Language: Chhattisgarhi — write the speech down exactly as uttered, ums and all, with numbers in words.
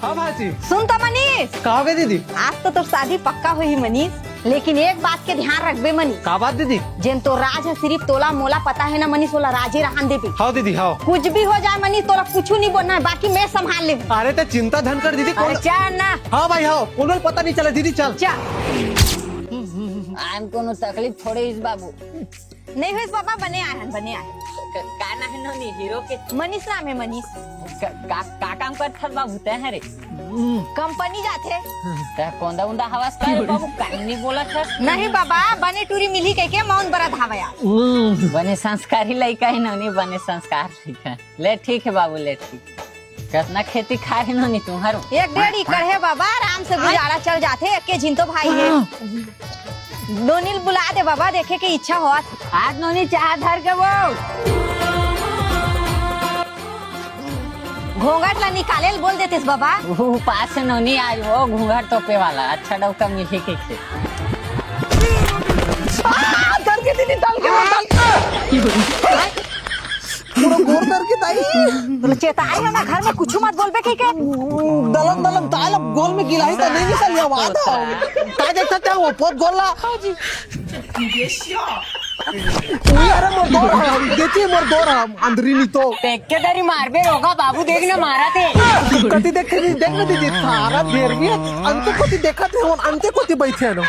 हाँ भाजी। सुन तो मनीष। का हो गे दीदी? आज तो तोर शादी पक्का होही मनीष, लेकिन एक बात के ध्यान रखबे मनीष। का बात दीदी? जेन तो राज है सिर्फ तोला मोला पता है ना मनीष, ओला राजे रहन देबे। हाँ दीदी, हाँ। कुछ भी हो जाए मनीष, तोला कुछ नहीं बोलना है, बाकी मैं संभाल लेबे। अरे तो चिंता धन कर दीदी, अरे कौन चल ना। हाँ भाई, हाँ, कोनो ल पता नहीं चले दीदी, चल। चल। आम कोनो तकलीफ थोड़े इस बाबू। नहीं होइस बाबा, बने आए हन, बने आए हन। क-, का नाम है नोनी हीरो के? मनीष नाम है, मनीष। क-, का, का काम करत हस बाबू तैं हरे? कंपनी जाथे। त कोंदा उंदा हवस का रे बाबू, काहे नहीं बोलत हस? नहीं बाबा, बने टूरी मिली कह के मौन बरा धावया। बने संस्कारी लइका है नोनी, बने संस्कार लइका है। ले ठीक है बाबू, ले ठीक। कतना खेती खार हे नोनी तुम्हारो? एक डेढ़ एकड़ हे बाबा, आराम से गुजारा चल जाथे, एके झिन तो भाई हे। नोनी ल बुला दे बाबा, देखे के इच्छा होत। आज नोनी चाह धर के वो। घोंघट ला निकाले ल बोल देतेस बाबा। वो पास से नोनी आज वो घूंघट तोपे वाला, अच्छा डौका मिली के खे। आ, डर के दीदी, डाल के, डाल के। पूरा गोर करके दाई। बोले, "चेताई हो ना, घर में कुछ मत बोलबे, ठीक है?" दलम दलम ताल अब गोल में गिलाई तो नहीं निकल लिया, वाह तो। का देख सकते हो, वो पोत गोल ला। हाँ जी। अरे मोर दोर हम, देखिए मोर दोर हम, अंदरी नहीं तो। देख के दरी मारबे रोगा बाबू, देख ना मारा थे। कति देखे नहीं, देख ना दीदी, थारा भेर भी है। अंते कोती देखा थे, हम अंते कोती बैठे हैं ना।